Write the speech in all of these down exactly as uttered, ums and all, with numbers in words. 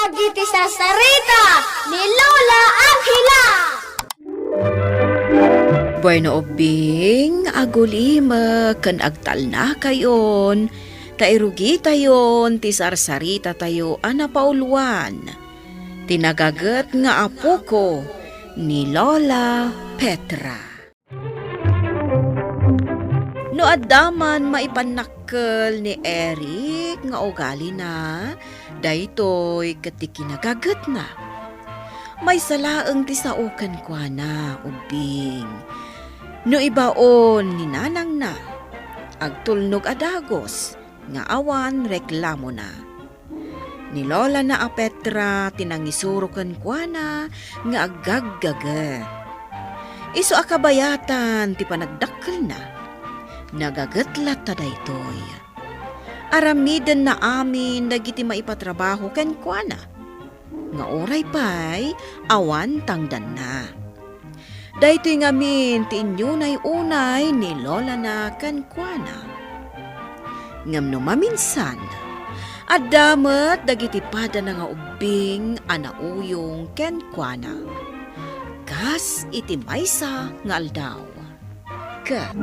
Dagiti sarsarita ni Lola Angela. Bueno, ubbing, agulimek ken agtalnakayon, ta irugitayon ti sarsaritatayo a napauluan, ti nagaget nga apoko ni Lola Petra. No adda man maipannakkel ni Eric nga ugalina, daytoy ket ti kinagagetna. Maysa laeng ti sao kenkuana, ubbing. No ibaon ni nanangna, agtulnog a dagus nga awan reklamona. Ni lolana a Petra ti nangisuro kenkuana nga aggaggaget. Isu a kabayatan ti panagdakkelna, nagaget latta daytoy. Aramidenna amin dagiti maipatrabaho kenkuana, nga uray pay awan tangdanna. Daytoy ngamin ti inyunay-unay ni lolana kenkuana. Ngem no maminsan, adda met dagiti padana nga ubbing a nauyong kenkuana, kas iti maysa nga aldaw. Ket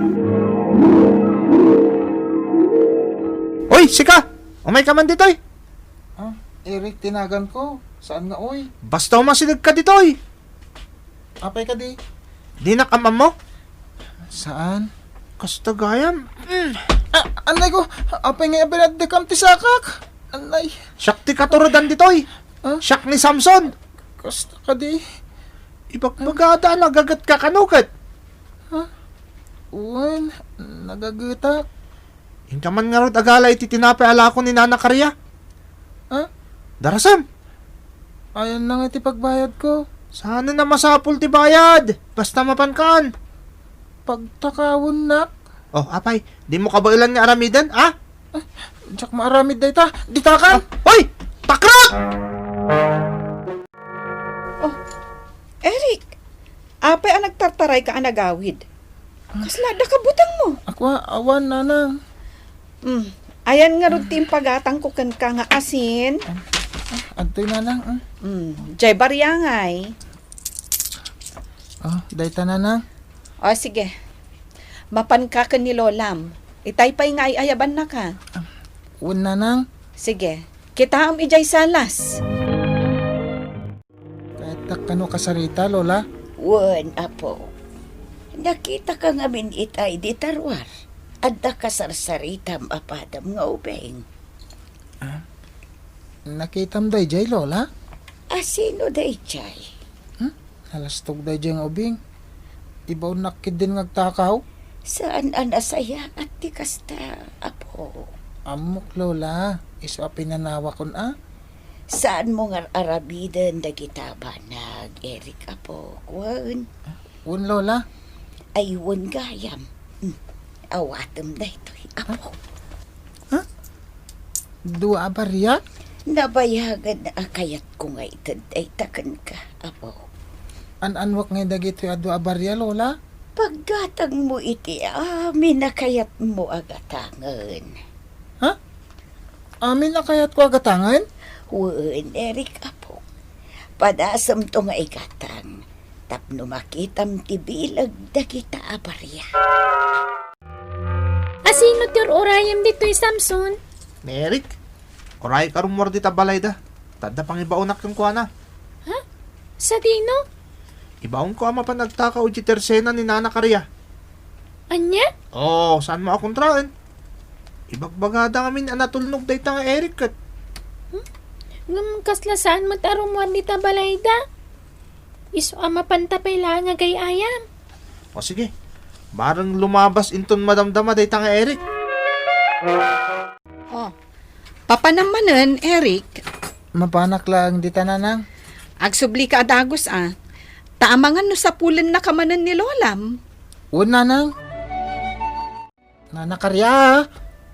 Oy, sika! Umayka man ditoy! Ah, Eric, tinagan ko. Saan nga, oy? Basta umasideg ka ditoy! Apay kadi? Dinak am-ammo? Saan? Kasta gayam. Mm. Ah, anay ko, apay nga ibinaddekam ti sakak? Anay. Siak ti katurodan ditoy. Ah? Siak ni Samson. Kasta kadi? Ibagbagada, nagaget ka kano ket? Ha? Wen, nagagetak. Inka man ngarud agala iti tinapay a lako ni Nana Karia. Ha? Darasem! Ayan na nga iti pagbayad ko. Saan a masapul ti bayad? Basta mapankan. Pagtakawennak. Oh, apay, di mo kabaelan nga aramiden, ha? Ah, diak maaramid dayta. Ditakan! Ah, hoy! Takrot! Oh, Eric, apay a nagtartaray ka a nagawid? Kasla adda ka butang mo? Ako, awan, nanang. Hmm, ayan ngarud ti impagatang ko kenka nga asin. Ah, adtoy, nanang, ah. Hmm, jay bariangay. Oh, dayta, nanang. Oh, sige. Mapanka ken ni lolam. Itay pay nga ay-ayabannaka. Wen, nanang. Sige. Kitaem idiay salas. Kayattak kano kasarita, Lola? Wen, apo. Nakitaka ngamin itay dita ruar. Adda kasarsaritam a padam nga ubing. Ah? Nakitam dayjay, Lola? A sino dayjay? Hmm? Nalastog dayjay nga ubing. Ibaonnak ketdin nga agtakaw. Saan a nasayaat ti kasta, apo? Ammok, Lola. Isu a pinanawakon, a. Saanmo nga ar-aramiden dagita banag, Eric, apo. Wen. Wen, Lola. Ay, wen gayam. Hmm. Awatem daytoy, apo. Ha? Dua a bariak? Nabayagen a kayatko nga ited dayta kenka, apo. An-anwak ngay dagitoy a dua a baria, Lola? Paggatangmo iti amin a kayatmo a gatangen. Ha? Amin a kayatko a gatangen? Wen, Eric, apo. Padasemto nga igatang tapno makitam ti bileg dagita a baria. Asino ti ur-urayem ditoy, Samson? Ni Eric, urayek a rummuar dita balayda. Ta adda pangibaonak kenkuana. Ha? Sadino? Ibaonko a mapan agtakaw iti tersena ni Nana Karia. Ania? Oo, saanmo a kontraen? Ibagbagada ngamin a natulnog dayta nga Eric ket. Hmm? Ngem kasla saan met a rummuar dita balayda? Isu a mapanta pay laeng nga gay-ayam. O sige, bareng lumabas inton madamdama dayta nga Eric. Oh, papanam manen, Eric? Mapanak laeng dita, nanang. Agsubli ka a dagus, a. Ta amangan no sapulennaka manen ni lolam. Wen, nanang. Nana Karia.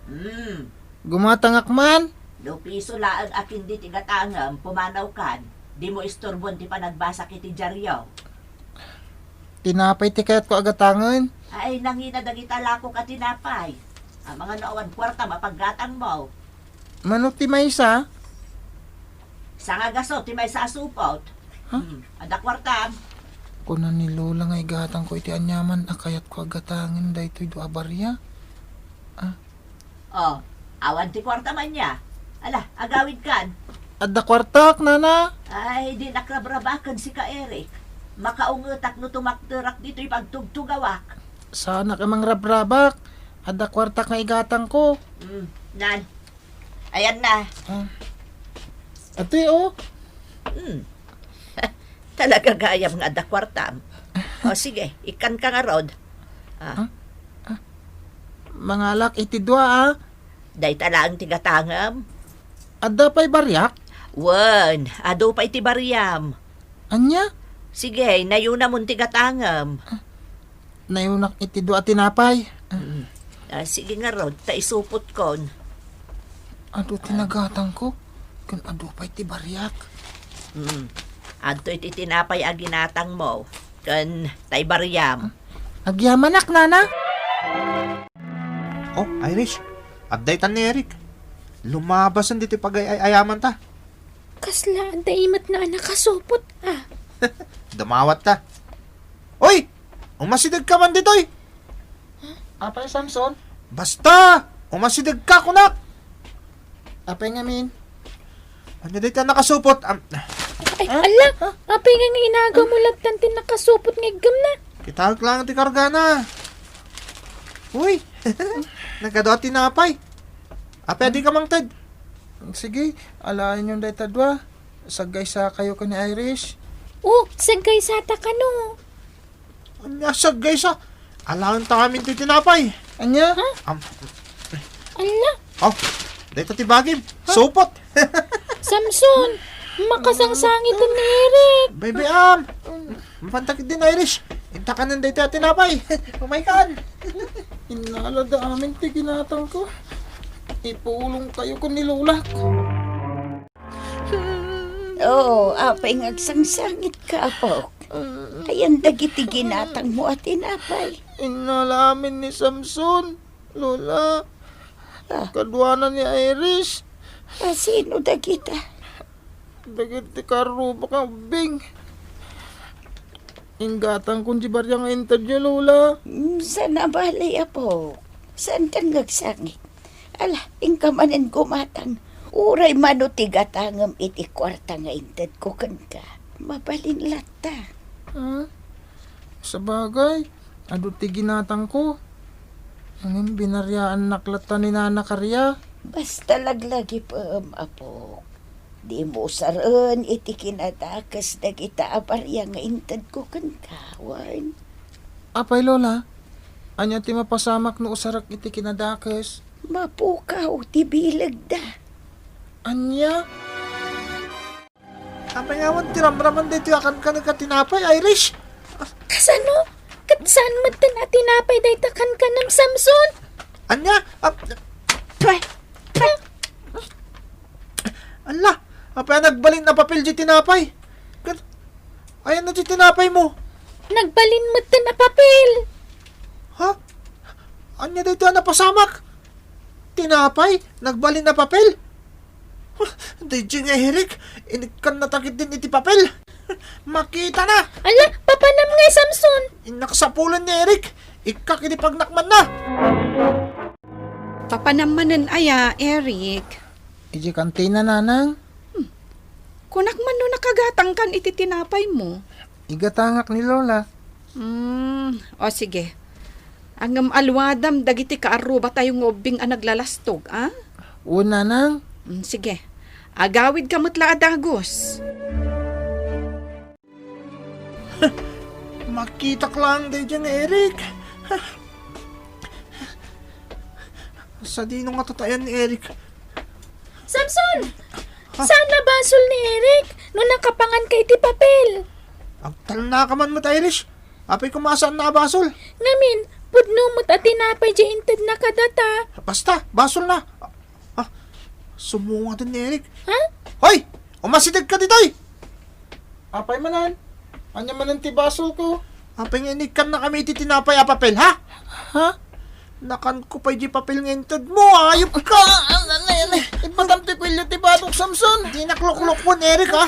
Hmm. Gumatangak man. No piso laeng a kindi ti gatangem, pumanawkan. Dimo isturbon ti panagbasak iti diario. Tinapay ti kayatko a gatangen. Ay, nangina dagita lakok a tinapay. Amangan no awan kuarta mapaggatangmo. Mano ti maysa? Sangagaso ti maysa a supot. Ha? Hmm, adda kuartam. Kuna ni Lola nga igatangko iti aniaman a kayatko a gatangen daytoy dua a baria. Ah. Oh, awan ti kuartam ania. Ala, agawidkan. Adda kuartak, nana. Ay, dinak rabrabaken sika, Eric. Makaungetak no tumakderak ditoy pagtugtugawak. Saanak a mangrabrabak. Adda kuartak nga igatangko. Hmm, nan. Ayan na. Ah. Ate, oh. Hmm. Talaga gayam nga adda kuartam. O sige, ikkanka ngarud. Ah. Ah? Ah. Mangalak iti dua, ah. Dayta laeng ti gatangem. Adda pay bariak? Wen, adu pay ti bariam. Ania? Sige, nayunamon ti gatangem. Ah. Nayunak iti dua a tinapay. Mm. Ah, sige ngarud, ta isupotkon. Adu ti nagatangko, ken adu pay ti bariak. Mm. Adtoy ti tinapay a ginatangmo, ken tay bariam. Agyamanak, nana. Oh, Irish, adda itan ni Eric. Lumabasen ditoy pagay-ay-ayamanta. Kasla adda imet na a nakasupot, ah. Dumawatta. Oy! Umasidegka man ditoy! Apay, Samson? Basta! Umasidegka, kunak! Apay ngamin? Ania dayta a nakasupot? Am- Ay, ah? Ala! Ah? Apay nga nga inagaw mo lattan ti nakasupot nga iggemna? Kitaek lang ti kargana. Uy! Nagadu a tinapay. Apay, adi ka mangted? Sige, alaenyon dayta dua. Saggaysakayo ken ni Irish. Oh, saggaysata kano. Ania saggaysa? Alaenta ngamin ti tinapay. Ania? Ha? Am- Ala. Oh, dayta ti bagim. Ha? Supot. Samson, makasangsangit ni Eric. Baby, am. Mapantak din, Irish. Intakanan dayta a tinapay. Umaykan. Inalada amin ti ginatangko. Ipulongkayo ken ni Lola. Oo, apay nga agsangsangitka, apok? Ayan dagiti ginatangmo a tinapay. Innala amin ni Samson, Lola. Ah. Kaduana ni Iris. Ah, sino dagita? Dagiti karrubak nga ubbing. Inggatangkon ti bariang nga intedyo, Lola. Mm, saan a balay, apok? Saankan nga agsangit? Ala, inka manen gumatang. Uray mano ti gatangem iti kuarta nga intedko kenka. Mabalin latta. Hmm? Sabagay, adu ti ginatangko. Ngem binariaannak latta ni Nana Karia. Basta laglagipem, apok. Dimo usaren iti kinadakes dagita a baria nga intedko kenka, wen? Apay, Lola, ania ti mapasamak no usarek iti kinadakes? Mapukaw ti bilegda. Ania? Apay nga awan ti ramraman daytoy a kankanek a tinapay, Irish? Kasano? Ket saan metten a tinapay dayta kankanem, Samson? Ania? Ah, pre, pre. Ala, apay a nagbalin a papel di tinapay? Ket, ayan na di tinapay mo? Nagbalin metten a papel. Ha? Ania daytoy a napasamak? Tinapay? Nagbalin a papel? Huh, diay nga Eric, inikkan na takit din iti papel. Makita na! Ala, papanam nga, Samson! Innak sapulan ni Eric, ikkak iti pagnakman na. Papanam manen aya, Eric? Iti kantina, Nanang. Hmm. Kunak man no nakagatangkan iti tinapay mo. Igatangak ni Lola. Hmm, o sige. Ngem aluadam dagiti kaarrubatayo nga ubbing a naglalastog, a? Wen, Nanang. Hmm, sige. Agawidka met la a dagus. Makitak laeng daydiay nga Eric. Sadino nga tatayan ni Eric? Samson! Ha? Saan a basol ni Eric no nakapangan ka iti papel? Agtalnaka man met, Irish. Apay koma a saan a basol? Ngamin, pudno met a tinapay diay intedna kadata. Basta, basol na. Ah, sumungad ni Eric. Ha? Hoy! Umasideg ka ditoy! Apay manen? Ania manen ti basolko? Apay nga inikkan na kami iti tinapay a papel, ha? Ha? Nakanko pay di papel nga intedmo, ayop ka! Ipatam ti kuelyo ti badok, Samson! Di nakluklukon, Eric, ha?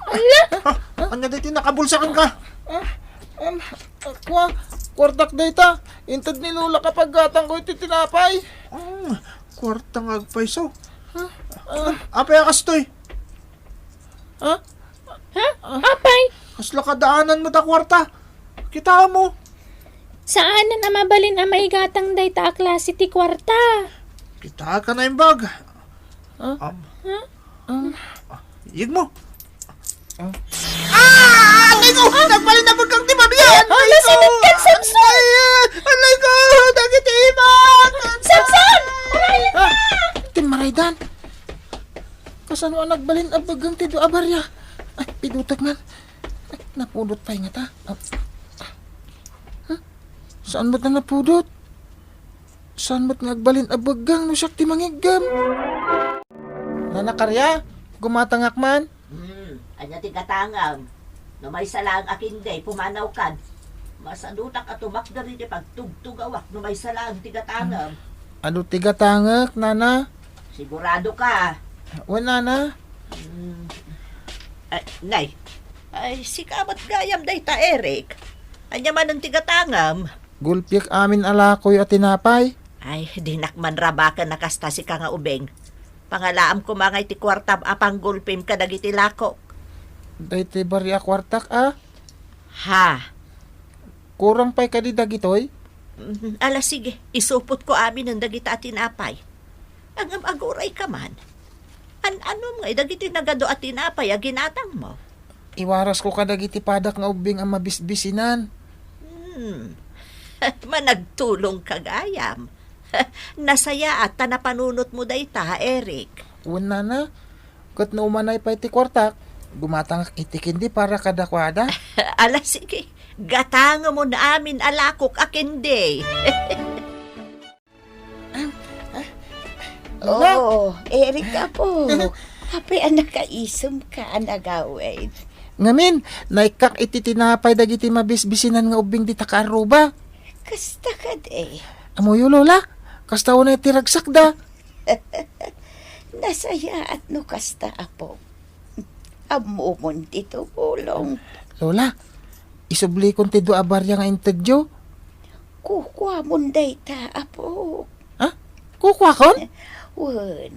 Ala! Ha? Ania daytoy nakabulsakan ka? Ah, um, kua-, kuartak dayta. Inted ni Lola kapaggatangko iti tinapay. Hmm, kuarta nga agpayso. Ha? Ah. Apay a kastoy? Ha? Ha? Apay? Kasla kadaanan met a kuarta. Kitaem? Saanen a mabalin a maigatang dayta a klase ti kuarta. Kitaek a naimbag. Ha? Am. Ha? Am. Yegmo. Ah! Alay ko! Nagbalin a begang ti babian! Ala, alay ko! Samson! Ay, alay ko! Dagiti imak! Samson! Aray! Ah! Ti maraydan! Kasano a nagbalin a begang ti dua a baria? Ay, pidutek man. Ay, napudot pay ngata. Ah. Huh? Saan met a napudot? Saan met nga agbalin a begang no siak ti mangiggem? Nana Karia, gumatangak man. Hmm, ania ti gatangem? No maysa laeng a ken di, pumanawkan. Masadutak a tumakder iti pagtugtugawak no maysa laeng ti gatangem. Adu ti gatangek, nana? Sigurado ka? Wen, nana. Hmm. Ay, nay. Ay, sika met gayam dayta, Eric. Ania manen ti gatangem? Gulpiek amin a lakoy a tinapay. Ay, dinak man rabaken a kasta sika nga ubing. Pangalaam koma nga iti kuartam a panggulpim kadagiti lakok. Daytoy bari a kuartak a? Ha? Kurang pay kadi dagitoy? Mm, ala, sige, isupotko aminen dagita a tinapay. Ngem aguray ka man. An-anom ngay dagiti nagadu a tinapay a ginatangmo? Iwarasko kadagiti padak nga ubbing a mabisbisinan. Hmm. Managtulong ka gayam. Nasayaat ta napanunotmo dayta, Eric. Wen, nana, ket no umanay pay ti kuartak, gumatangak iti kendi para kadakuada. Ala, sige, gatangemon amin a lakok a kendi. Em, eh, Lola? Oo, Eric, apo. Apay a nakaisem ka a nagawid? Ngamin, naikkak iti tinapay dagiti mabisbisinan nga ubbing dita kaarruba. Kasta kadi. Amoyo, Lola, kasta unay ti ragsakda. Nasayaat no kasta, apo. Ammomon ti tumulong. Lola, isublikon ti dua a baria nga intedyo. Kukuamon dayta, apo. Ha? Kukuakon? Wen,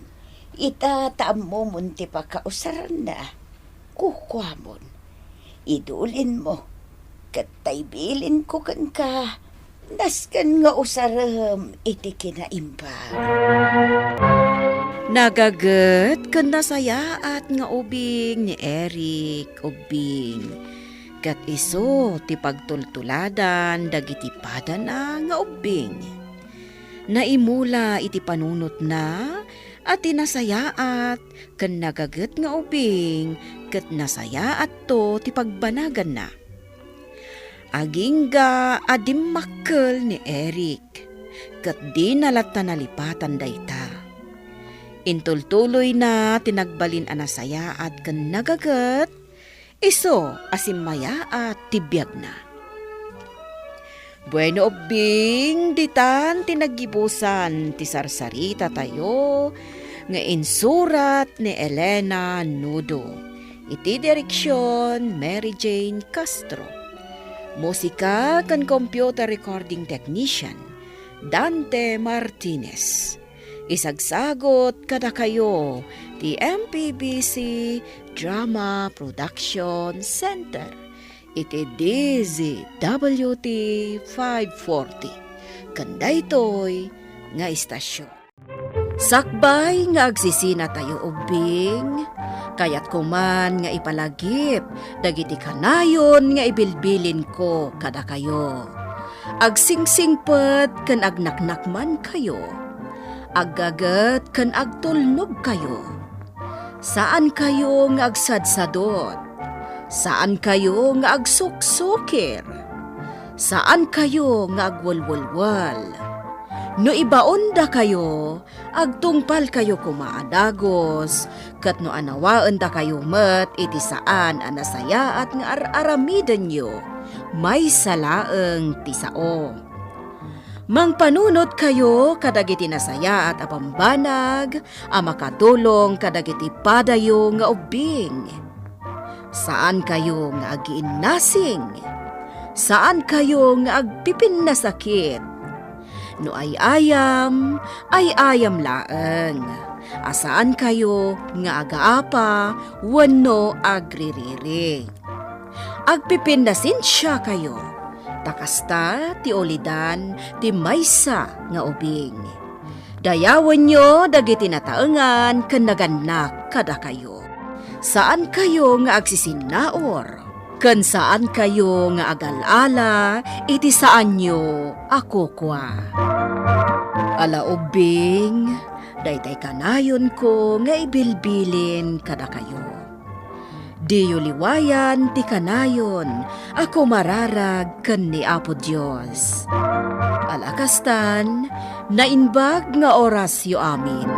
ita ta ammomon ti pakausaranna. Kukuamon. Idulinmo. Ket ta ibilinko kenka, nasken nga usarem iti kinaimbag. Nagaget ken nasayaat nga ubing ni Eric Ubbing, ket isu ti pagtultuladan dagiti padana nga ubbing. Naimula iti panunotna a ti nasayaat ken nagaget nga ubing ket nasayaatto ti pagbanaganna. Agingga a dimmakkel ni Eric, ket dina latta nalipatan dayta. Intultuloyna ti nagbalin a nasayaat ken nagaget, isu a simmayaat ti biagna. Bueno, ubbing, ditan ti naggibusan ti sarsaritatayo nga insurat ni Elena Nudo. Iti direksion, Mary Jane Castro. Musika ken computer recording technician, Dante Martinez. Isagsagut kadakayo ti M P B C Drama Production Center iti D Z W T five forty. Ken daytoy nga istasyon. Sakbay nga agsisinatayo ubbing, kayatko man nga ipalagip dagiti kanayon nga ibilbilinko kadakayo. Agsingsingpet ken agnaknakmankayo. Aggaget ken agtulnogkayo. Saankayo nga agsadsadot. Saankayo nga agsuksukir. Saankayo nga agwelwelwel. No ibaondakayo, agtungpalkayo koma a dagus, ket no anawaendakayo met iti saan a nasayaat nga ar-aramidenyo, maysa laeng ti sao. Mangpanunotkayo kadagiti nasayaat a bambanag a makatulong kadagiti padayo nga ubbing. Saankayo nga agiinnasing. Saankayo nga agpipinnasakit. No ay-ayam, ay-ayam laeng. A saankayo nga agaapa wenno agririri. Agpipinnasensiakayo, ta kasta ti ulidan ti maysa nga ubing. Dayawenyo dagiti nataengan ken nagannak kadakayo. Saankayo nga agsisinnaur, ken saankayo nga agal-ala iti saanyo a kukua. Ala ubbing, daytay kanayonko nga ibilbilin kadakayo. Diyo liwayan ti kanayon a kumararag ken ni Apo Dios. Ala kastan, naimbag nga orasyo amin.